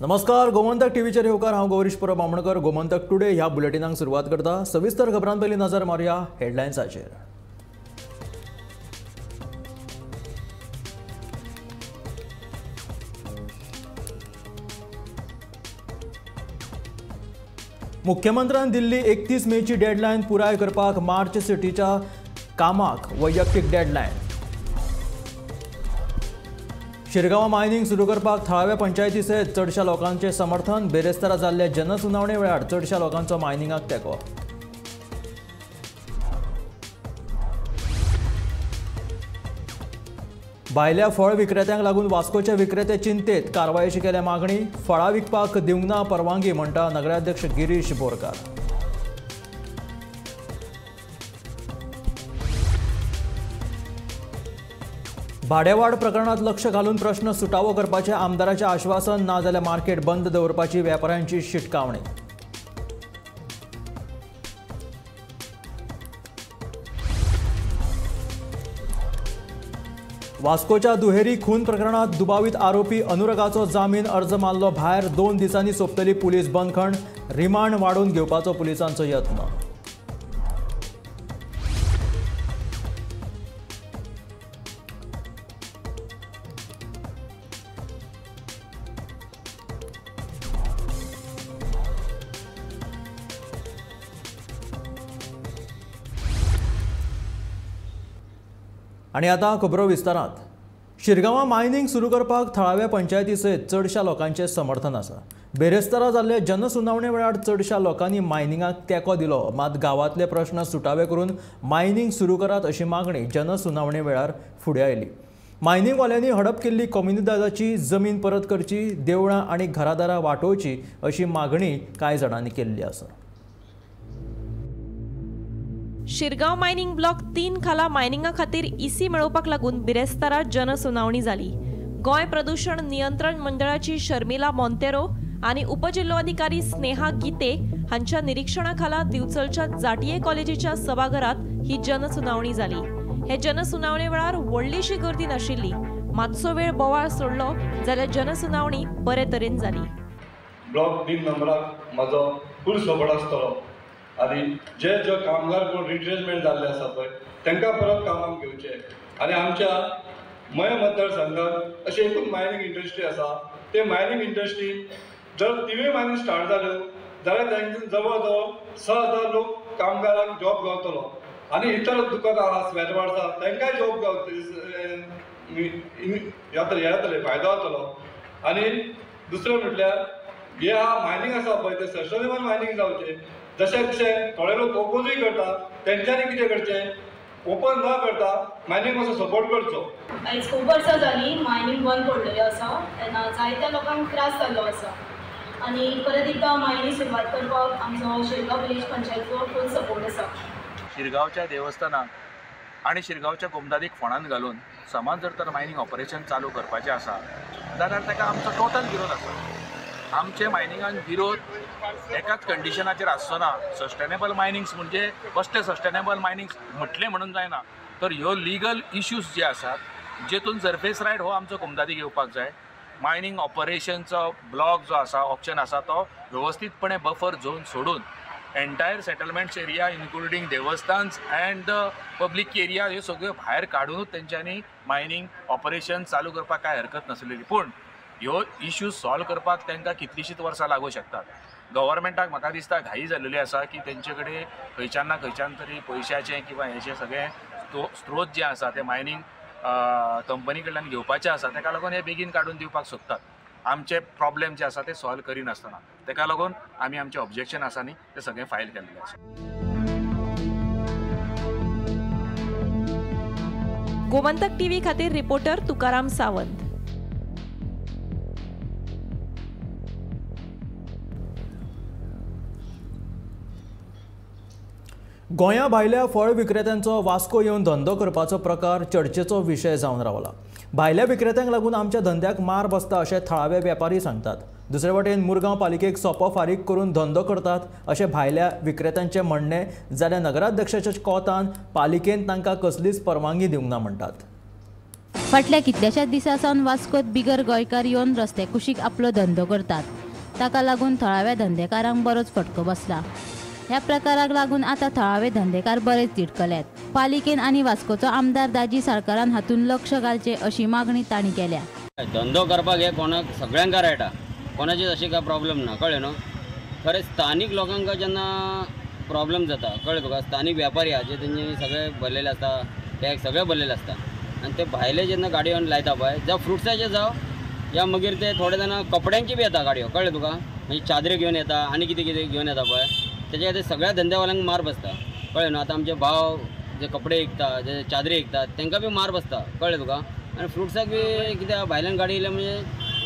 नमस्कार, गोमंतक टीव्हीचेर येवकार. हांव गौरीश परब बामणकर. गोमंतक टुडे ह्या बुलेटिनाक सुरवात करता. सविस्तर खबरां पयलीं नजर मारुया हेडलायन्साचेर. मुख्यमंत्र्यान दिल्ली 31 मेची डेडलायन पुराय करपाक मार्च सिटीच्या कामाक वैयक्तीक डेडलायन. शिरगांव मायनिंग सुरू करपाक थळाव्या पंचायती सयत चडशा लोकांचें समर्थन. बेरेस्तारा जाल्ल्या जनसुनावणे वेळार चडशा लोकांचो मायनिंगाक तेंको. भायल्या फळ विक्रेत्यांक लागून वास्कोचे विक्रेते चिंतेत. कारवायेची केल्या मागणी. फळां विकपाक दिवंक ना परवानगी म्हणटा नगराध्यक्ष गिरीश बोरकार. भाडेवाड प्रकरणात लक्ष घालून प्रश्न सुटावो करपाचें आमदाराचें आश्वासन. ना जाल्यार मार्केट बंद दवरपाची वेपाऱ्यांची शिटकावणी. वास्कोच्या दुहेरी खून प्रकरणात दुबावीत आरोपी अनुरागाचो जामीन अर्ज मारलो भायर. 2 दिसांनी सोंपतली पुलीस बंदखण. रिमांड वाडोवन घेवपाचो पुलिसांचो यत्न. आनी आतां खबरो विस्तारांत. शिरगांवां मायनिंग सुरू करपाक थळाव्या पंचायती सयत चडशा लोकांचें समर्थन आसा. बेरेस्तारा जाल्ले जनसुनावणे वेळार चडशा लोकांनी मायनिंगाक तेंको दिलो. मात गांवांतले प्रश्न सुटावे करून मायनिंग सुरू करात अशी मागणी जनसुनावणे वेळार फुडें आयली. मायनिंगवाल्यांनी हडप केल्ली कोमुनिदादाची जमीन परत करची, देवळां आनी घरादारां वाटोवची अशी मागणी कांय जाणांनी केल्ली आसा. शिरगांव मायनिंग ब्लॉक 3 खाला मायनिंगा खातीर इसी मेळोवपाक लागून बिरेस्तारा जनसुनावणी जाली. गोंय प्रदूषण नियंत्रण मंडळाची शर्मिला मोंतेरो आनी उपजिल्लोधिकारी स्नेहा गीते हांच्या निरीक्षणा खाला दिवचलच्या जाटिये कॉलेजीच्या सभाघरात ही जनसुनावणी जाली. हे जनसुनावणे वेळार व्हडलीशी गर्दी नाशिल्ली. मातसो वेळ बोवाळ सोडलो जाल्यार जनसुनावणी बरे तरेन जाली. ब्लॉक 3 नंबराक म्हजो फूल सपोर्ट आसतलो आनी जे जे कामगार कोण रिट्रेंचमेंट जाल्ले आसा पळय तांकां परत कामाक घेवचे. आनी आमच्या मय मतदारसंघात अशें एकूच मायनींग इंडस्ट्री आसा. ते मायनींग इंडस्ट्री जर तिवूय मायनींग स्टार्ट जाल्यो जाल्यार तांकां जवळ जवळ 6000 लोक कामगारांक जॉब गावतलो. आनी इतर दुकानां आसा, स्वेटर आसा, तांकांय जॉब गावतले, जातले, फायदो जातलो. आनी दुसरें म्हटल्यार हे मायनींग आसा पळय ते सस्टेनेबल मायनींग जावचें. जशें कशें थोडे लोक ओपोजूय करता, तेंच्यांनी कितें करचें, ओपन न करता मायनींग मातसो सपोर्ट करचो. आयज खूब वर्सां जालीं मायनींग बंद पडलेलें आसा तेन्ना जायत्या लोकांक त्रास जाल्लो आसा आनी परत एकदां मायनींग सुरवात करपाक आमचो शिरगांव विलेज पंचायतीचो फूल सपोर्ट आसा. शिरगांवच्या देवस्थानाक आनी शिरगांवच्या कोमदादीक फोंडांत घालून समाज जर तर मायनींग ऑपरेशन चालू करपाचें आसा जाल्यार ताका आमचो टोटल विरोध आसा. आमचे मायनिंगान विरोध एकाच कंडिशनाचेर आसचो ना. सस्टेनेबल मायनिंग्स म्हणजे कसले सस्टेनेबल मायनिंग्स म्हटलें म्हणून जायना, तर ह्यो लिगल इश्यूज जे आसात जेतून सरफेस रायट हो आमचो कोमदादी घेवपाक जाय. मायनींग ऑपरेशनचो ब्लॉक जो आसा, ऑप्शन आसा, तो वेवस्थीतपणे बफर झोन सोडून एन्टायर सेटलमेंट्स एरिया इन्क्लुडींग देवस्थान्स अँड the public area ह्यो सगळ्यो भायर काडुनूच तेंच्यांनी मायनींग ऑपरेशन चालू करपाक कांय हरकत नासलेली. पूण ह्यो इश्यूज सॉल्व करपाक तांकां कितलींशींच वर्सां लागूं शकतात. गव्हर्मेंटाक म्हाका दिसता घाई जाल्लेली आसा की तेंचे कडेन खंयच्यान ना खंयच्यान तरी पयशाचें किंवा हेचें सगळें स्त्रोत जे आसा ते मायनींग कंपनी कडल्यान घेवपाचें आसा. ताका लागून हे बेगीन काडून दिवपाक सोदतात. आमचे प्रॉब्लेम जे आसा ते सॉल्व करिनासतना ताका लागून आमी आमचें ऑब्जेक्शन आसा न्ही तें सगळें फायल केल्लें आसा. गोमंतक टीव्ही खातीर रिपोर्टर तुकाराम सावंत. गोंया भायल्या फळ विक्रेत्यांचो वास्को येवन धंदो करपाचो प्रकार चर्चेचो विशय जावन रावला. भायल्या विक्रेत्यांक लागून आमच्या धंद्याक मार बसता अशें थळावे व्यापारी सांगतात. दुसरे वटेन मुरगांव पालिकेक सोपो फारीक करून धंदो करतात अशें भायल्या विक्रेत्यांचें म्हणणें जाल्यार नगराध्यक्षाच्या कोतान पालिकेन तांकां कसलीच परवानगी दिवंक ना म्हणटात. फाटल्या कितल्याशाच दिसां सावन वास्कोत बिगर गोंयकार येवन रस्ते कुशीक आपलो धंदो करतात. ताका लागून थळाव्या धंदेकारांक बरोच फटको बसला. ह्या प्रकाराक लागून आतां थळावे धंदेकार बरेच तिडकल्यात. पालिकेन आनी वास्कोचो आमदार दाजी साळकारान हातूंत लक्ष घालचें अशी मागणी तांणी केल्या. धंदो करपाक हे कोणाक सगळ्यांक रायट आहा, कोणाची अशी काय प्रॉब्लम ना, कळ्ळें न्हू. खरें स्थानीक लोकांक जेन्ना प्रॉब्लम जाता, कळ्ळें तुका, स्थानीक व्यापारी आहा जे तेंच्यांनी सगळे भरलेले आसता, टॅक्स सगळे भरलेले आसता आनी ते भायले जेन्ना गाडयो लायता पळय, जावं फ्रुट्साचे जावं या मागीर ते थोडे जाणां कपड्यांची बी येता गाडयो, कळ्ळें तुका, म्हणजे चादरी घेवन येता आनी कितें कितें घेवन येता पळय, तेच्या खातीर सगळ्या धंद्यावाल्यांक मार बसता, कळ्ळें न्हू. आतां आमचे भाव जे कपडे विकता, जे चादरी विकता, तांकां बी मार बसता, कळ्ळें तुका. आनी फ्रुट्साक बी कित्याक भायल्यान गाडी येयल्या म्हणजे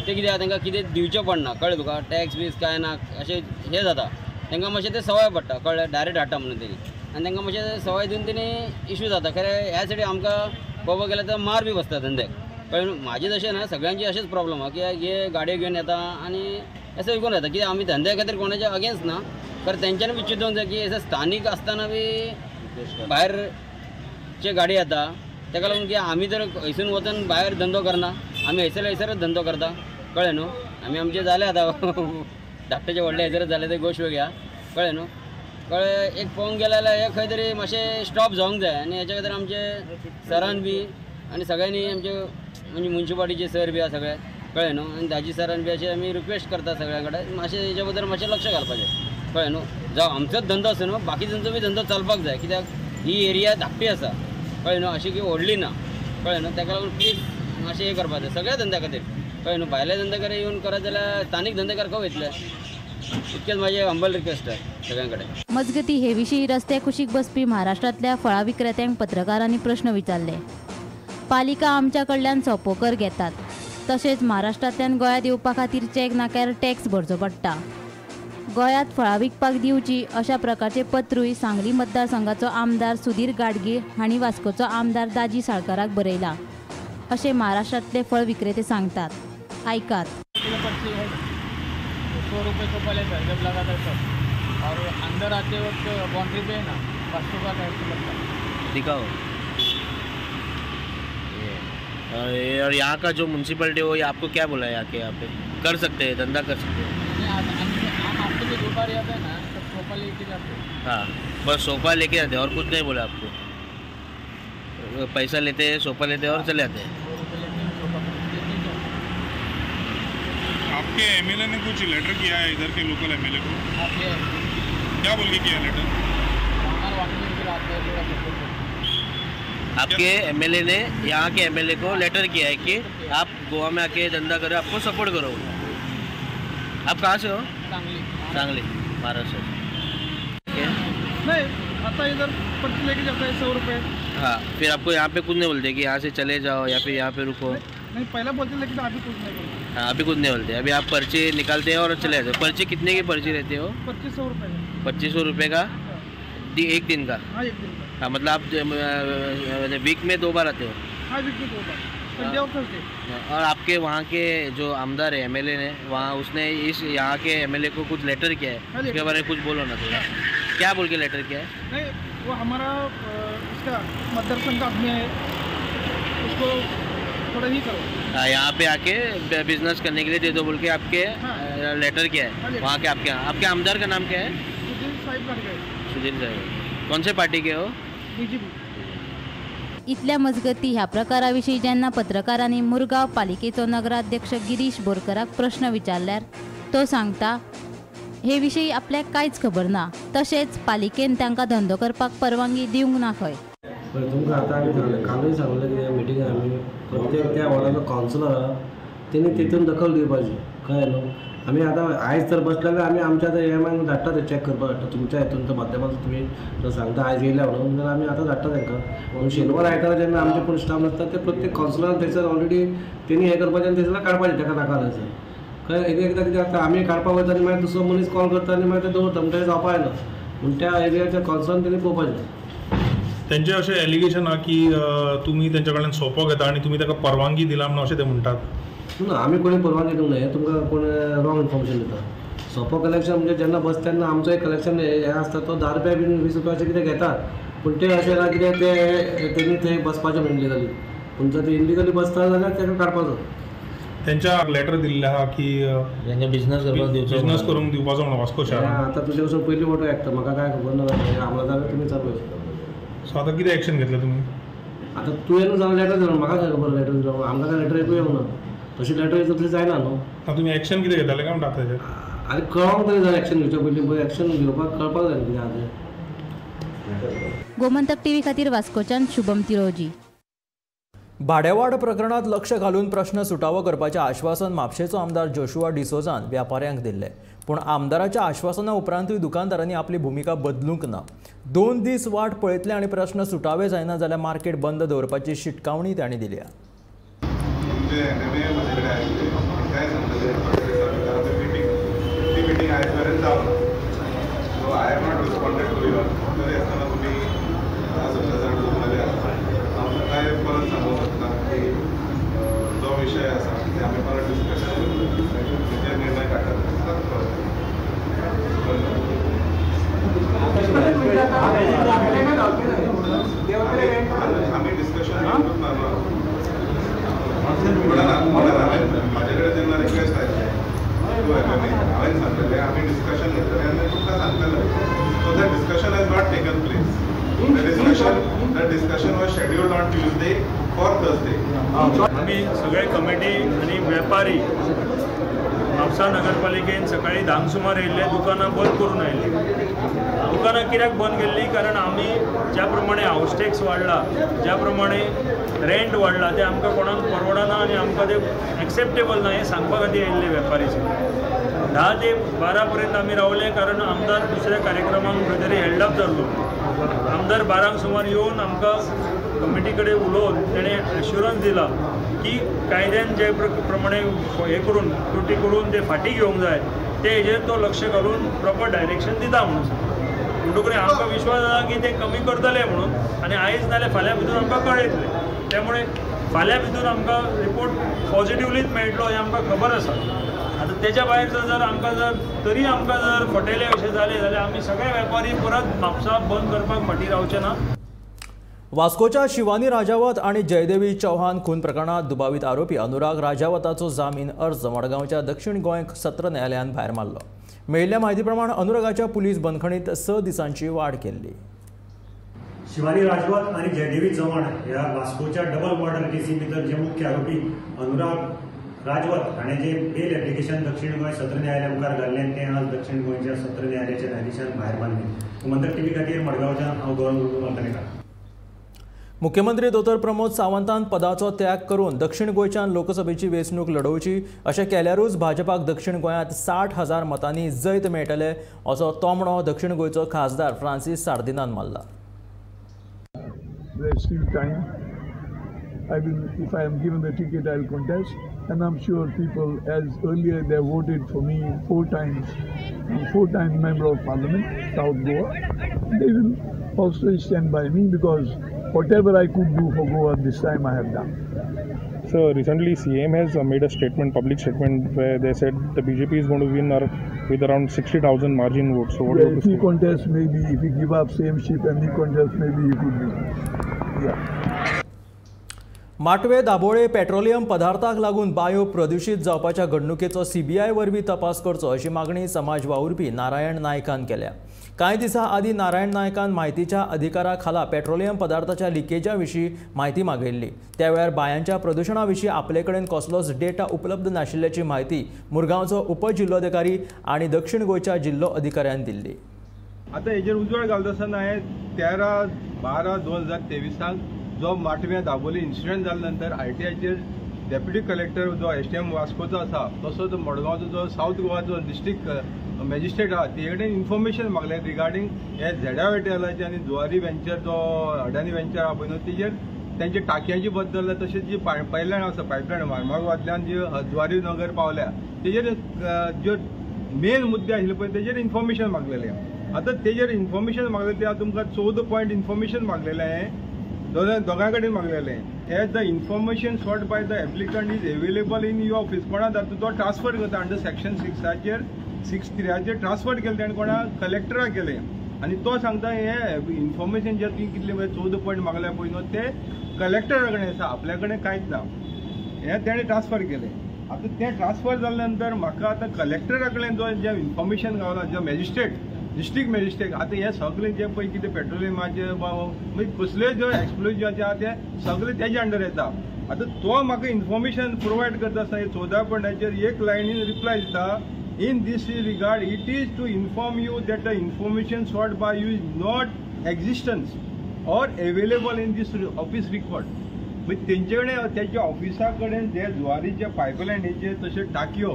ते कितें तांकां कितें दिवचें पडना, कळ्ळें तुका, टॅक्स बीस कांय ना, अशें हें जाता तांकां मातशें तें सवय पडटा, कळ्ळें, डायरेक्ट हाडटा म्हणून तेणी, आनी तांकां मातशें सवय दिवन तेणी इशू जाता. खरें ह्या सायडीन आमकां पळोवपाक गेल्यार तर मार बी बसता धंद्याक, कळ्ळें न्हू. म्हाजें तशें ना, सगळ्यांची अशेंच प्रॉब्लम आहा की हे गाडयो घेवन येता आनी अशें विकून येता, कित्याक आमी धंद्या खातीर कोणाच्या अगेन्स्ट ना, खरें तेंच्यांनी बी चिंतूंक जाय की एज अ स्थानीक आसतना बी भायरचे गाडी येता, ताका लागून की आमी तर हयसून वचून भायर धंदो करना, आमी हयसर हयसरच धंदो करता, कळ्ळें न्हू. आमी आमचे जाले आतां धाकटेचे व्हडले हयसरच जाले ते गोश्ट वेगळी आहा, कळ्ळें न्हू. कळ्ळें, एक पळोवंक गेले जाल्यार हे खंय तरी मातशें स्टॉप जावंक जाय आनी हेच्या खातीर आमचे सरान बी आनी सगळ्यांनी आमचे म्हणजे म्युन्सिपालिटीचे सर बी आहा सगळे, कळ्ळें न्हू, आनी दाजी सरान बी अशें आमी रिक्वेस्ट करता सगळ्यां कडेन मातशें हेच्या बद्दल मातशें लक्ष घालपाचें, कळ्ळें न्हू. जावं आमचोच धंदो आसूं न्हू, बाकीच्यांचो बी धंदो चलपाक जाय, कित्याक ही एरिया धाकटी आसा, कळ्ळें न्हू, अशी की व्हडली ना, कळ्ळें न्हू. ताका लागून प्लीज मातशें हें करपाक जाय सगळ्या धंद्या खातीर, कळ्ळें न्हू. भायले धंदेकार येवन करत जाल्यार स्थानीक धंदेकार खंय वयतले, इतकेच म्हाजें हंबल रिक्वेस्ट आसा सगळ्यां कडेन. मजगती हे विशीं रस्ते कुशीक बसपी महाराष्ट्रांतल्या फळां विक्रेत्यांक पत्रकारांनी प्रश्न विचारले. पालिका आमच्या कडल्यान सोपो कर घेतात, तशेंच महाराष्ट्रांतल्यान गोंयांत येवपा खातीर चॅक नाक्यार टॅक्स भरचो पडटा. गोंयांत फळां विकपाक दिवची अशा प्रकारचे पत्रूय सांगली मतदारसंघाचो आमदार सुधीर गाडगीळ हांणी वास्कोचो आमदार दाजी साळकाराक बरयला अशें महाराष्ट्रांतले फळ विक्रेते सांगतात. आयकात. 100 रुपये को पहले सर जब लगा था सर, और अंदर आते वक्त बाउंड्री पे है ना 500 का टैक्स लगता है. दिखाओ ये, और यहाँ का जो म्यूनसिपलिटी हो, ये आपको क्या बोला है? यहाँ के यहाँ पे कर सकते हैं धंधा, कर सकते हैं? हम आपको जो दो बार आते हैं ना सब सोफा लेके जाते हैं. हाँ, बस सोफा लेके जाते हैं और कुछ नहीं बोला आपको? पैसा लेते हैं, सोफा लेते हैं और चले आते हैं. आपके एमएलए ने कुछ लेटर किया है इधर के लोकल एमएलए को? क्या बोल के किया लेटर? आपके एमएलए ने यहाँ के एमएलए को लेटर किया है कि आप गोवा में आके धंधा करो, आपको सपोर्ट करो. आप कहाँ से हो? सांगली. सांगली, महाराष्ट्र. नहीं आता इधर पर्ची लेके जाता है 100 रुपये. हाँ, फिर आपको यहाँ पे कुछ नहीं बोलते कि यहाँ से चले जाओ या फिर यहाँ पे रुको? नहीं, पहले बोलते लेकिन अभी कुछ नहीं बोलते. हाँ, अभी कुछ नहीं बोलते. अभी आप पर्ची निकालते हैं और चले जाते हो. पर्ची कितने की पर्ची रहती हो? 2500 रुपये. 2500 रुपये का एक दिन का? हाँ, एक दिन का. हाँ, मतलब आप वीक में 2 बार आते हो? हाँ, वीक में 2 बार, संडे और थर्सडे. और आपके वहाँ के जो आमदार है एमएलए ने वहाँ, उसने इस यहाँ के एमएलए को कुछ लेटर किया है, उसके बारे में कुछ बोलो ना थोड़ा. क्या बोल के लेटर किया है? नहीं, वो हमारा इसका मतदारसंघ का आदमी है, उसको थोड़ा ही करो. हाँ, यहाँ पे आके बिजनेस करने के लिए दे दो बोल के आपके हाँ। लेटर किया है वहाँ के. आपके आपके आमदार का नाम क्या है? सुधीर साहेब गाडगीळ. सुधीर साहेब. कौन से पार्टी के हो? बीजेपी. इतल्या मजगती ह्या प्रकाराविशीं जेन्ना पत्रकारांनी मुरगांव पालिकेचो नगराध्यक्ष गिरीश बोरकराक प्रश्न विचारल्यार तो सांगता हे विशीं आपल्याक कांयच खबर ना, तशेंच पालिकेन तांकां धंदो करपाक परवानगी दिवंक ना खंय. तुमकां आतां आमी सांगलें, कालूय सांगलें कितें मिटिंगान आमी प्रत्येक त्या वॉर्डाचो कावन्सिलर आहा तेणी तितून दखल दिवपाची, कळ्ळें न्हू. आमी आतां आयज तर बसले जाल्यार आमी आमच्या आतां एम धाडटा ते चॅक करपाक धाडटा तुमच्या हितून तर माध्यमांतून तुमी जर सांगता आयज येयल्या म्हणून जाल्यार आमी आतां धाडटा तांकां. पूण शेनवार आयतारा जेन्ना आमचे कोण स्टाफ नासता ते प्रत्येक कावन्सिलरान थंयसर ऑलरेडी तेणी हें करपाचें आनी थंयसर काडपाचें ताका नाका थंयसर. कळ्ळें, एक एकदां कितें जाता आमी काडपाक वयता आनी मागीर दुसरो मनीस कॉल करता आनी मागीर ते दवरता, म्हणटकीर जावपा जायना. पूण त्या एरियाच्या कावन्सिलरान तेणी पळोवपाचें. तेंचे अशें एलिगेशन आहा की तुमी तेंच्या कडल्यान सोपो घेता आनी तुमी ताका परवानगी दिला म्हणून अशें ते म्हणटात. ना, आमी कोणी परवानगी दिवंक ना, हें तुमकां कोण रॉंग इन्फॉर्मेशन दिता. सोपो कलेक्शन म्हणजे जेन्ना बसता तेन्ना आमचो एक कलेक्शन हें आसता, तो 10 रुपया बीन 20 रुपया अशें कितें घेतात, पूण ते अशें ना कितें ते तेणी थंय बसपाचें म्हणलें जाली. पूण जर ते इलिगली बसता जाल्यार ताका काडपाचो. तेंच्या लेटर दिल्लें आहा की तेंच्या बिजनस करपाक दिवचो, बिजनस करूंक दिवपाचो म्हणून वास्को शारान. आतां तुजे वचून पयली फोटो आयकता, म्हाका काय खबर ना. आमलदार तुमी चालू. सो आतां कितें एक्शन घेतलें तुमी? आतां तुवें जावन लेटर दिलो, म्हाका काय खबर लेटर दिलो, आमकां काय लेटर येवंक ना. तशी लेटर येता तशें जायना न्हू. आतां तुमी एक्शन कितें घेताले काय म्हणटा ताचेर? आनी कळोंक तरी जाय, एक्शन घेवच्या पयलीं पळय एक्शन घेवपाक कळपाक जाय कितें आहा तें. गोमंतक टीव्ही खातीर वास्कोच्यान शुभम तिरोजी. भाडेवाड प्रकरणात लक्ष घालून प्रश्न सुटावो करपाचें आश्वासन म्हापशेचो आमदार जोशुआ डिसोजान व्यापाऱ्यांक दिल्लें. पूण आमदाराच्या आश्वासना उपरांतूय दुकानदारांनी आपली भुमिका बदलूंक ना. 2 दीस वाट पळयतले आनी प्रश्न सुटावे जायना जाल्यार मार्केट बंद दवरपाची शिटकावणी तांणी दिल्या. परत सांगूंक शकता की जो विशय आसा ते आमी परत डिस्कशन करतले, तेजेर निर्णय काडटले. आमी डिस्कशन करूंक ना. म्हाजे कडेन जेन्ना रिक्वेस्ट आयिल्लें टू एमएमए, हांवें सांगलेलें आमी डिस्कशन घेतलें आनी तुमकां सांगतलें. So the discussion has not taken place. The discussion was scheduled on Tuesday for Thursday. आमी सगळे कमिटी आनी वेपारी म्हापसा नगरपालिकेन सकाळी 10 सुमार येयल्ले, दुकानां बंद करून आयिल्ली. दुकानां कित्याक बंद केल्ली? कारण आमी ज्या प्रमाणे हावस टॅक्स वाडला, ज्या प्रमाणे रेंट वाडला, ते आमकां कोणाक परवडना आनी आमकां ते एक्सेप्टेबल ना हें सांगपा खातीर येयल्ले वेपारीचे. 10 ते 12 पर्यंत आमी रावले, कारण आमदार दुसऱ्या कार्यक्रमाक खंय तरी हेल्ड अप जाल्लो. आमदार 12 सुमार येवन आमकां कमिटी कडेन उलोवन तेणें एश्युरन्स दिला की कायद्यान जे प्रमाणे हें करून त्रुटी करून ते फाटीं घेवंक जाय, ते हेजेर तो लक्ष घालून प्रॉपर डायरेक्शन दिता म्हणून. म्हणटकूच आमकां विश्वास आसा की ते कमी करतले म्हणून, आनी आयज नाल्यार फाल्यां भितर आमकां कळयतले. त्यामुळे फाल्यां भितर आमकां रिपोर्ट पॉजिटिवलीच मेळटलो हें आमकां खबर आसा. आतां तेच्या भायर जर आमकां जर तरी आमकां जर फटयले अशें जालें जाल्यार आमी सगळे वेपारी परत म्हापसा बंद करपाक फाटीं रावचे ना. वास्कोच्या शिवानी राजावत आणि जयदेवी चौहान खून प्रकरणात दुबावीत आरोपी अनुराग राजावताचो जामीन अर्ज मडगांवच्या दक्षिण गोंय सत्र न्यायालयान भायर मारलो. मेळिल्ल्या म्हायती प्रमाण अनुरागाच्या पुलीस बंदखणीत 6 दिसांची वाड केल्ली. शिवानी राजवत आणि जयदेवी चव्हाण ह्या वास्कोच्या डबल मर्डर केसी भितर जे मुख्य आरोपी अनुराग राजवत हाणें जे बेल एप्लिकेशन दक्षिण गोंय सत्र न्यायालया मुखार घाल्लें तें आज दक्षिण गोंयच्या सत्र न्यायालयाच्या न्यायाधिशान भायर मारलें. गोमंतक टीव्ही खातीर मडगांवच्यान हांव गौरव मालतणेकार. मुख्यमंत्री दोतोर प्रमोद सावंतान पदाचो त्याग करून दक्षिण गोंयच्यान लोकसभेची वेंचणूक लढोवची अशें केल्यारूच भाजपाक दक्षिण गोंयांत 60,000 मतांनी जैत मेळटले असो तोमणो दक्षिण गोंयचो खासदार फ्रांसीस सार्दिनान मारला. I will, if I am given the ticket, I will contest, and I'm sure people, as earlier they voted for me 4 times, I'm 4-time member of Parliament, South Goa. They will also stand by me because whatever I could do for Goa this time I have done. So recently CM has made a statement, public statement, where they said the BJP is going to win with around 60,000 margin votes. So what do you if he contests, maybe if he give up same ship and he contests, maybe he could win. Yeah. Matve Dabolim petroleum पदार्थाक लागून bio प्रदूषित जावपाच्या घडणुकेचो CBI वरवीं तपास करचो अशी मागणी समाज वावुरपी नारायण नायकान केल्या. कांय दिसां आदीं नारायण नायकान म्हायतीच्या अधिकारा खाला पेट्रोलियम पदार्थाच्या लिकेजा विशीं म्हायती मागयल्ली. त्या वेळार बायांच्या प्रदुशणा विशीं आपले कडेन कसलोच डेटा उपलब्ध नाशिल्ल्याची म्हायती मुरगांवचो उपजिल्लोधिकारी आनी दक्षिण गोंयच्या जिल्लो अधिकाऱ्यान दिल्ली. आतां हेजेर उजवाड घालता आसतना हांवें 13/12/2023 जो माटव्या दाबोली इन्सिडंट जाल्या नंतर आयटीआयचेर डेप्युटी कलेक्टर जो एसडीएम वास्कोचो आसा तसोच मडगांवचो जो सावथ गोवाचो डिस्ट्रिक्ट मॅजिस्ट्रेट आसा ते कडेन इन्फॉर्मेशन मागलें रिगार्डींग हे झेडा वेटेलाचे आनी जुवारी वेंचर जो अडानी वेंचर आहा पळय न्हू तेजेर तेंच्या टाकयांची बद्दल तशेंच जी पायपलायन आसा पायपलायन मारमागवांतल्यान जी जुवारी नगर पावल्या तेजेर ज्यो मेन मुद्दे आशिल्ले पळय तेजेर इन्फॉर्मेशन मागलेलें. आतां तेजेर इन्फॉर्मेशन मागलें ते तुमकां 14 पॉयंट इन्फॉर्मेशन मागलेलें हांवें दोगां कडेन मागलेलें. As the information sought by the applicant is available in your office, कोणा धाडटा तो ट्रान्सफर करता अंडर सेक्शन 6 6(3) ट्रान्सफर केलें तेणें कोणा कलेक्टराक केलें. आनी तो सांगता हे इन्फॉर्मेशन जे तुवें कितले पळय 14 पॉयंट मागल्या पळय न्हू ते कलेक्टरा कडेन आसा, आपल्या कडेन कांयच ना. हें तेणें ट्रान्सफर केलें. आतां तें ट्रान्सफर जाल्या नंतर म्हाका आतां कलेक्टरा कडेन जो जें इन्फॉर्मेशन गावला, जो मॅजिस्ट्रेट, डिस्ट्रिक्ट मॅजिस्ट्रेट, आतां हें सगळें जें पळय कितें पेट्रोलियमाचें मागीर कसलेय जो एक्सप्लोजिवाचें आहा तें सगळें तेज्या अंडर येता. आतां तो म्हाका इन्फॉर्मेशन प्रोवायड करता आसतना 14 पॉयंटाचेर एक लायनीन रिप्लाय दिता, in this regard it is to inform you that the information sought by you is not existence or available in this office record. मागीर तेंचे कडेन तेच्या ऑफिसा कडेन जे जुवारीचे पायपलायनीचे तशें टाकयो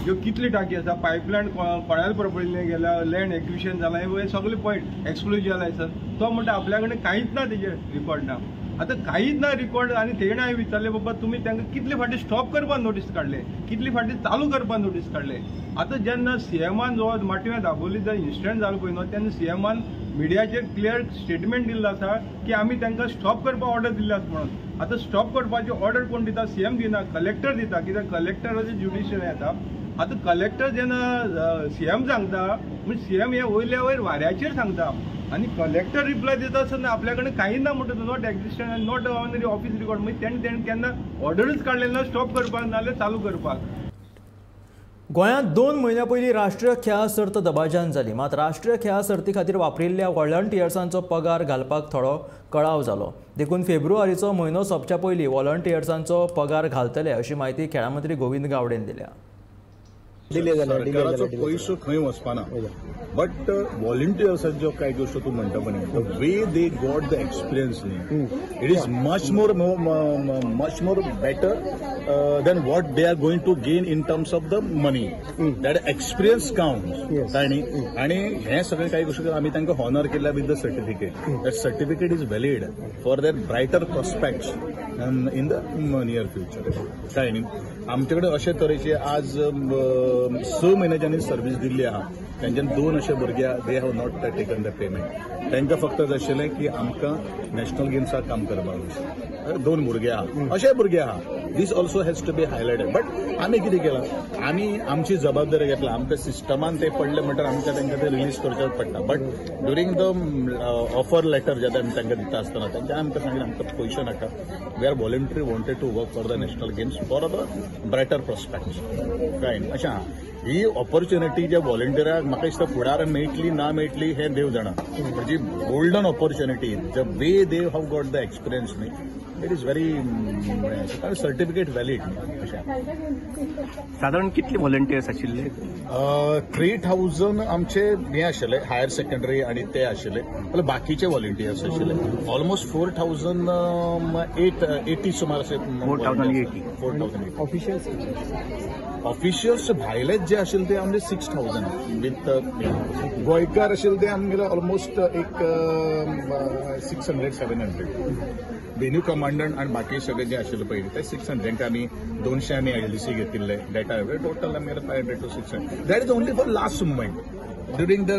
ज्यो कितली टाकी आसा, पायपलायन कोणाल्या प्रॉपर्टीन गेल्या, लँड एक्विशन जालां, हे सगळे पॉयंट एक्सक्लुजीव लायसन्स, तो म्हणटा आपल्या कडेन कांयच ना, तेजेर रिकॉर्ड ना. आतां कांयच ना रिकॉर्ड. आनी तेणें हांवें विचारलें, बाबा तुमी तांकां कितले फावटी स्टॉप करपाक नोटीस काडले, कितले फावटी चालू करपाक नोटीस काडले. आतां जेन्ना सीएमान जो माटव्या दाबोली जो इन्सिडंट जालो पळय न्हू तेन्ना सीएमान मिडियाचेर क्लियर स्टेटमेंट दिल्लो आसा की आमी तांकां स्टॉप करपाक ऑर्डर दिल्ली आसा म्हणून. आतां स्टॉप करपाची ऑर्डर कोण दिता? सीएम दिना, कलेक्टर दिता, कित्याक कलेक्टराचे ज्युडिशियल येता. आतां कलेक्टर जेन्ना सीएम सांगता म्हणजे सीएम हे वयल्या वयर वाऱ्याचेर सांगता आनी कलेक्टर रिप्लाय दिता आसतना आपल्या कडेन कांय ना म्हणटा, not existent आनी not on office record. मागीर तेणें तेणें केन्ना ऑर्डरूच काडलें ना स्टॉप करपाक नाजाल्यार चालू करपाक. गोंयांत 2 म्हयन्या पयलीं राष्ट्रीय खेळां सर्त दबाज्यान जाली. मात राष्ट्रीय खेळां सर्ती खातीर वापरिल्ल्या व्हॉलंटियर्सांचो पगार घालपाक थोडो कळाव जालो. देखून फेब्रुवारीचो म्हयनो सोंपच्या पयलीं व्हॉलंटियर्सांचो पगार घालतले अशी म्हायती खेळां मंत्री गोविंद गावडेन दिल्या. सरकाराचो पयसो खंय वचपाना, बट व्हॉलंटियर्सांच्यो कांय गोश्टी तूं म्हणटा पळय, the way they got the experience न्ही, it is much more better than what they are going to gain in terms of the money. That experience counts. काय न्ही, आनी हें सगळें कांय गोश्टी आमी तांकां हॉनर केल्या with the certificate. That certificate is valid for their brighter prospects in the near future. काय न्ही, आमचे कडेन अशे तरेचे आज 6 म्हयने ज्यांनी सर्वीस दिल्ली आहा तेंच्यान 2 अशे भुरगे they have not taken the payment. तांकां फक्त जाय आशिल्लें की आमकां नॅशनल गेम्साक काम करपाक जाय. 2 भुरगे आहा, अशे भुरगे आहा. This also has to be highlighted. But आमी कितें केलां, आमी आमची जबाबदारी घेतला. आमकां सिस्टमान ते पडले म्हणटर आमकां तांकां ते रिलीज करचें पडटा. But during the offer letter जेन्ना आमी तांकां दिता आसतना तेंच्यान आमकां सांगलें आमकां पयशे नाका, we are voluntary wanted to work for the national games for the brighter prospects. काय न्ही, अशें आहा. ही ऑपॉर्च्युनिटी ज्या व्हॉलंटियराक म्हाका दिसता फुडार मेळटली ना मेळटली हें देव जाणा. म्हणजे golden opportunity, the way they have got the experience न्ही, it is very certificate valid. अशें सादारण कितले व्हॉलंटियर्स आशिल्ले? 3000 आमचे हे आशिल्ले हायर सेकंडरी आनी ते आशिल्ले, बाकीचे व्हॉलंटियर्स आशिल्ले ऑलमोस्ट 4080 सुमार अशे. 4080 4080 ऑफिशियल्स ऑफिशियल्स भायलेच जे आशिल्ले ते आमचे 6000 विथ गोंयकार आशिल्ले ते आमगेले ऑलमोस्ट एक 600-700 वेन्यू कमांडंट आनी बाकी सगळे जे आशिल्ले पळय ते 600. तांकां आमी 200 आमी एलडीसी घेतिल्ले डेटा टोटल आमगेले 500 to 600. That is only for last moment during the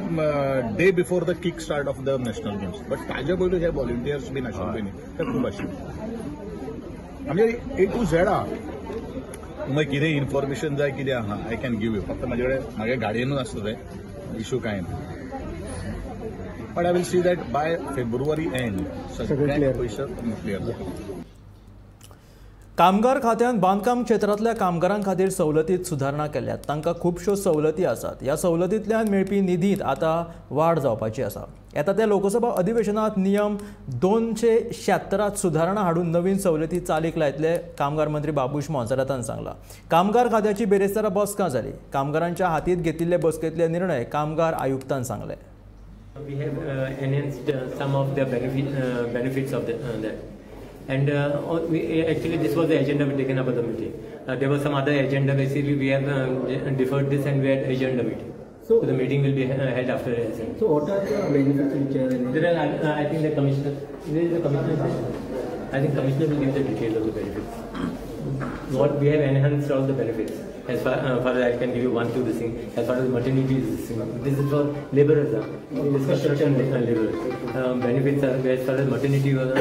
day before the kick start of the national games. But ताजे पयलू हे व्हॉलंटियर्स बीन आशिल्ले न्ही ते खूब आशिल्ले. आमचे ए टू झेड आहा. मागीर कितें इन्फॉर्मेशन जाय कितें आहा I can give you. फक्त म्हाजे कडेन म्हागे गाडयेनूच आसता तें, इशू कांय ना. But I will see that by February end सगळे पयशे क्लियर जाता. कामगार खात्यान बांदकाम क्षेत्रांतल्या कामगारां खातीर सवलतीत सुदारणा केल्यात. तांकां खुबश्यो सवलती आसात. ह्या सवलतींतल्यान मेळपी निधींत आतां वाड जावपाची आसा. येता त्या लोकसभा अधिवेशनांत नियम 276 सुदारणा हाडून नवीन सवलती चालीक लायतले कामगार मंत्री बाबूश मोन्सेरातान सांगलां. कामगार खात्याची बेरेस्तारा बसका जाली. कामगारांच्या हातींत घेतिल्ले बसकेंतले निर्णय कामगार आयुक्तान सांगले. We have enhanced some of the benefits of that. And actually this was the agenda we taken up at the meeting. There was some other agenda. Basically we have deferred this and we had adjourned the meeting. So the meeting will be held after the. So what are the benefits which are enhanced? There are, I think the commissioner, where is the commissioner? I think commissioner will give the details of the benefits. What we have enhanced all the benefits. As far as I can give you 1, 2 this thing. As far as maternity is this thing. This is for laborers. This construction laborers. Benefits are, as far as maternity was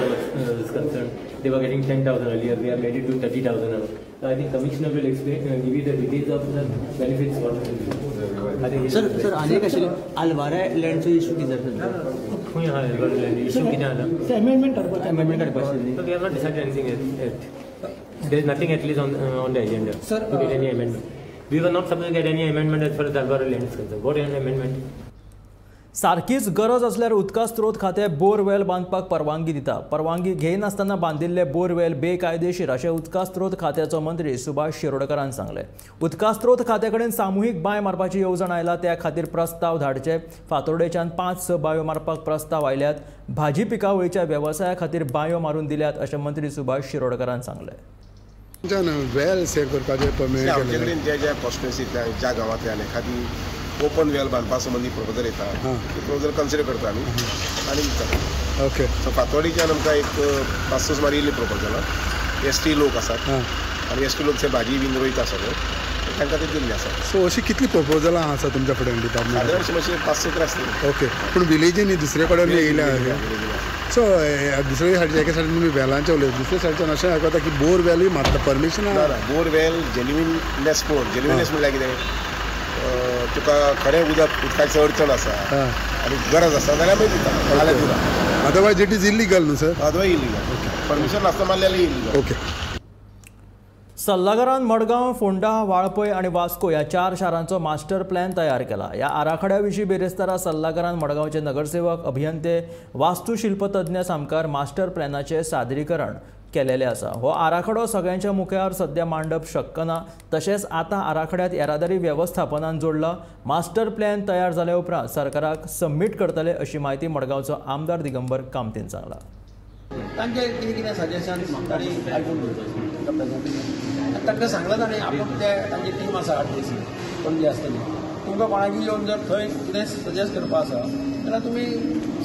concerned, they were getting 10,000 earlier. We have made it to 30,000 now. I think commissioner will explain, give you the details of the benefits. What I think sir, sir, आनी एक आलवारा लँडचो issue कितें जाता? खंय आहा आलवारा land issue कितें आहा? Amendment हाडपाचें, amendment हाडपाचें. We have not decided anything yet. There is nothing at least on the agenda, sir, to get any amendment. We were not supposed to get any amendment as far as Alvara land is concerned. What an amendment? सारकीच गरज असल्यार उदका स्रोत खातें borewell बांदपाक परवानगी दिता. परवानगी घेयनासतना बांदिल्ले बोरवेल बेकायदेशीर अशें उदका स्रोत खात्याचो मंत्री सुभाष शिरोडकरान सांगलें. उदका स्रोत खात्या कडेन सामुहीक बांय मारपाची येवजण आयला, त्या खातीर प्रस्ताव धाडचे. फातोर्डेच्यान 5-6 बांयो मारपाक प्रस्ताव आयल्यात. भाजी पिकावळीच्या वेवसाया खातीर बांयो मारून दिल्यात अशें मंत्री सुभाष शिरोडकरान सांगलें. वेल सेव करपाचें परमिट आमचे कडेन जे जे कॉन्स्टिट्युएन्सींतल्यान ज्या गांवांतल्यान एखादी ओपन वेल बांदपा संबंदी प्रपोजल येता, ते प्रपोजल कन्सिडर करता आमी आनी दिता. ओके. सो फातोडीच्यान आमकां एक 5-6 सुमार येयल्ली प्रपोजलां. एस टी लोक आसात आनी एस टी लोक जे भाजी बीन रोयता सगळे तांकां ते दिल्ले आसा. सो अशी कितली प्रपोजलां आसा तुमच्या फुड्यान डिपार्टमेंट? सादारण मातशें 5-6 तरी आसतली. ओके. पूण विलेजींनी दुसरे कडेन येयल्या. सो दुसरे सायडीच्या एके सायडीन तुमी वेलांचें उलयता, दुसरे सायडच्यान अशें आयकता की बोर वेलूय मारता परमिशन. ना ना, बोर वेल जेन्युइननेस पळोवन. जेन्युइननेस म्हणल्यार कितें, तुका खरें उदक उदकाची अडचण आसा आनी गरज आसा जाल्यार मागीर दिता, नाल्यार दिना. अदरवायज it is illegal न्हू सर? Otherwise illegal. परमिशन नासतना मारल्यार इलिगल. ओके. सल्लागारान मडगांव, फोंडा, वाळपय आनी वास्को ह्या 4 शारांचो मास्टर प्लॅन तयार केला. ह्या आराखड्या विशीं बिरेस्तारा सल्लागारान मडगांवचे नगरसेवक, अभियंते, वास्तुशिल्पतज्ञ सामकार मास्टर प्लॅनाचें सादरीकरण केलेलें आसा. हो आराखडो सगळ्यांच्या मुखार सद्या मांडप शक्य ना. तशेंच आतां आराखड्यांत येरादारी वेवस्थापनान जोडला. मास्टर प्लॅन तयार जाल्या उपरांत सरकाराक सबमीट करतले अशी म्हायती मडगांवचो आमदार दिगंबर कामतीन सांगला. तांचे कितें कितें सजेशन तांणी आयकून घेवचें. तांकां सांगलां ताणें आपूण ते तांची टीम आसा आरटीसी पणजी आसतली, तुमकां कोणाकी येवन जर थंय कितें सजेस्ट करपा आसा जाल्यार तुमी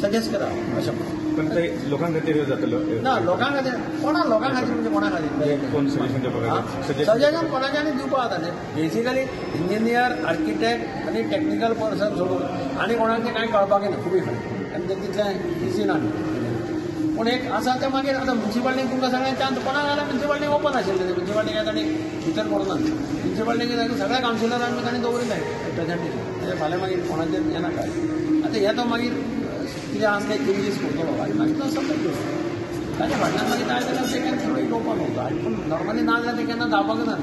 सजेस्ट करा अशें. पण ते लोकां खातीर जातलो ना, लोकां खातीर कोणा लोकां खातीर म्हणजे कोणा खातीर कोण सजेशन दिवपाक? सजेशन कोणाच्यानी दिवपा जाता. बेसिकली इंजिनियर, आर्किटेक्ट आनी टॅक्निकल पर्सन सोडून आनी कोणाक तें कांय कळपाक येना खूब फावटी आनी तें तितलें इजी ना. पूण एक आसा तें मागीर आतां म्युनिसिपालिटीक तुमकां सगळ्यांक चान्स कोणाक जाल्यार म्युनिसिपालिटी ओपन आशिल्लें, म्युनिसिपालिटी काय तांणी भितर पडना. म्युनिसिपालिटीक सगळ्या कावन्सिलरांक तांणी दवरिल्लें प्रेजेंटेशन, म्हणजे फाल्यां मागीर कोणाचेर येनाका. आतां हें तो मागीर कितें आसा तें चेंजीस करतलो आनी मागीर तो सबमीट करतलो. ताच्या फाटल्यान मागीर जाय जाल्यार ते केन्ना थोडो एक ओपन उरता. पूण नॉर्मली ना जाल्यार ते केन्ना जावपाक ना.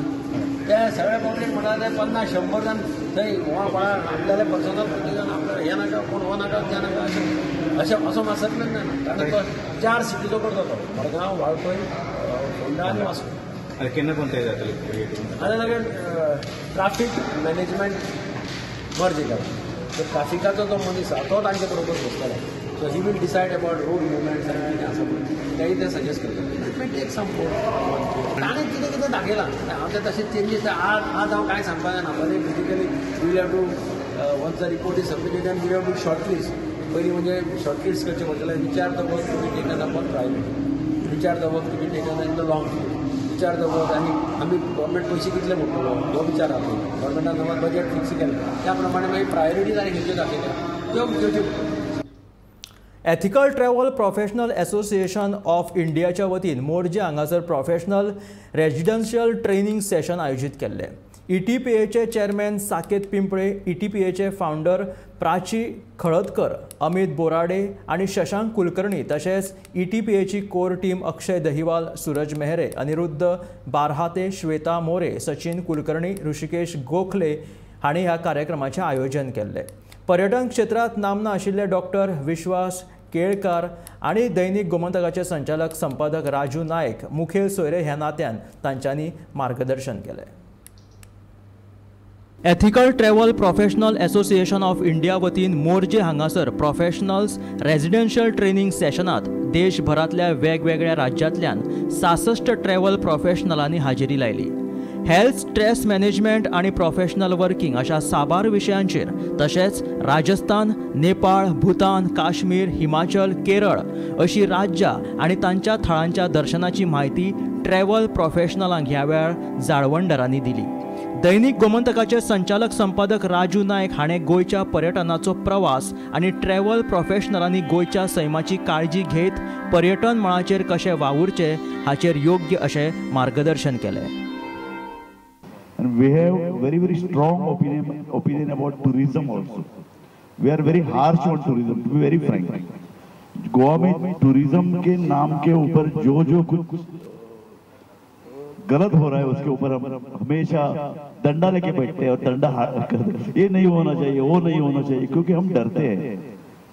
ते सगळे पब्लीक म्हणटा ते 50-100 जाण थंय कोणा आपल्याले पर्सनल प्रतिजन आपल्याला हें नाका, कोण हो नाका, तें नाका, अशें अशें असो मातसो ना. कारण तो 4 सिटीचो करता तो, मडगांव, वाळपय, फोंडा आनी वास्को. केन्ना कोण तयार जातले? आनी मागीर ट्राफीक मॅनेजमेंट मर्ज केला. तर ट्राफिकाचो जो मनीस आसा तो तांचे बरोबर बसतलो. So he will decide about road movements आनी कितें आसा पळय तेय ते सजेस्ट करतले. It may take some 4 months. ताणें कितें कितें दाखयलां हांव तें तशें चेंजीस आज हांव कांय सांगपाक जायना. बरें, basically we will have to once the report is submitted and we have to short list. पयलीं म्हणजे शॉर्ट लिस्ट करचें पडटलें. Which are the work to be taken up on private, which are the work to be taken in the long term, which are the work आनी आमी government पयशे कितले मोडटलो हो विचार आसा. गव्हर्मेंटान नवो बजेट फिक्स केलें त्या प्रमाणे मागीर प्रायोरिटीज आनी खंयच्यो दाखयल्या त्यो घेवच्यो. Ethical travel professional association of इंडियाच्या वतीन मोरजे हांगासर प्रोफेशनल रेजिडन्शियल ट्रेनिंग सेशन आयोजीत केल्लें. ईटीपीएचे चेअरमॅन साकेत पिंपळे, ईटीपीएचे फावंडर प्राची खळदकर, अमित बोराडे आनी शशांक कुलकर्णी, तशेंच ईटीपीएची कोर टीम अक्षय दहिवाल, सूरज मेहरे, अनिरुद्ध बारहाते, श्वेता मोरे, सचिन कुलकर्णी, ऋषिकेश गोखले हांणी ह्या कार्यक्रमाचें आयोजन केल्लें. पर्यटन क्षेत्रांत नामना आशिल्ले डॉक्टर विश्वास केळकार आनी दैनिक गोमंतकाचे संचालक संपादक राजू नायक मुखेल सोयरे ह्या नात्यान तांच्यांनी मार्गदर्शन केलें. Ethical travel professional association of India वतीन मोरजे हांगासर प्रोफेशनल्स रेजिडेन्शियल ट्रेनिंग सेशनांत देशभरांतल्या वेगवेगळ्या राज्यांतल्यान 66 ट्रॅव्हल प्रोफेशनलांनी हाजेरी लायली. हेल्थ, स्ट्रेस मॅनेजमेंट आनी प्रोफेशनल वर्किंग अशा साबार विशयांचेर तशेंच राजस्थान, नेपाळ, भूतान, काश्मीर, हिमाचल, केरळ अशी राज्यां आनी तांच्या थळांच्या दर्शनाची म्हायती ट्रॅव्हल प्रोफेशनलांक ह्या वेळार जाळवणदारांनी दिली. दैनिक गोमंतकाचे संचालक संपादक राजू नायक हाणें गोंयच्या पर्यटनाचो प्रवास आनी ट्रॅव्हल प्रोफेशनलांनी गोंयच्या सैमाची काळजी घेत पर्यटन मळाचेर कशें वावुरचें हाचेर योग्य अशें मार्गदर्शन केलें. And we have very very strong opinion about tourism also. We are very harsh on tourism, to be very frank. Goa में टूरिज्म के नाम के ऊपर जो जो कुछ गलत हो रहा है उसके ऊपर हम हमेशा डंडा लेके बैठते हैं और डंडा कर, ये नहीं होना चाहिए, वो नहीं होना चाहिए, क्योंकि हम डरते हैं।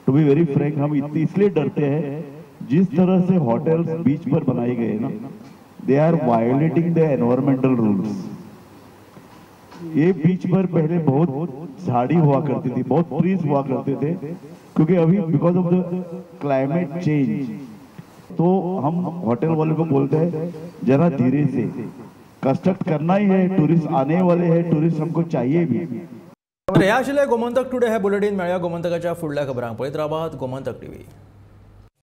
टू बी वेरी फ्रैंक, हम इतनी इसलिए डरते हैं, जिस तरह से होटल्स बीच पर बनाए गए ना, they are violating the environmental rules. ये बीच पर पहले बहुत झाड़ी हुआ करती थी, बहुत ट्रीज हुआ करते थे, क्योंकि अभी because of the climate change तो हम होटल वाले को बोलते हैं जरा धीरे से कंस्ट्रक्ट करना ही है, टूरिस्ट आने वाले हैं, टूरिस्ट हमको चाहिए भी। हे आशिल्लें गोमंतक टुडे हे बुलेटीन। मेळया गोमंतकाच्या फुडल्या खबरांक। पळयत रावात गोमंतक टीव्ही।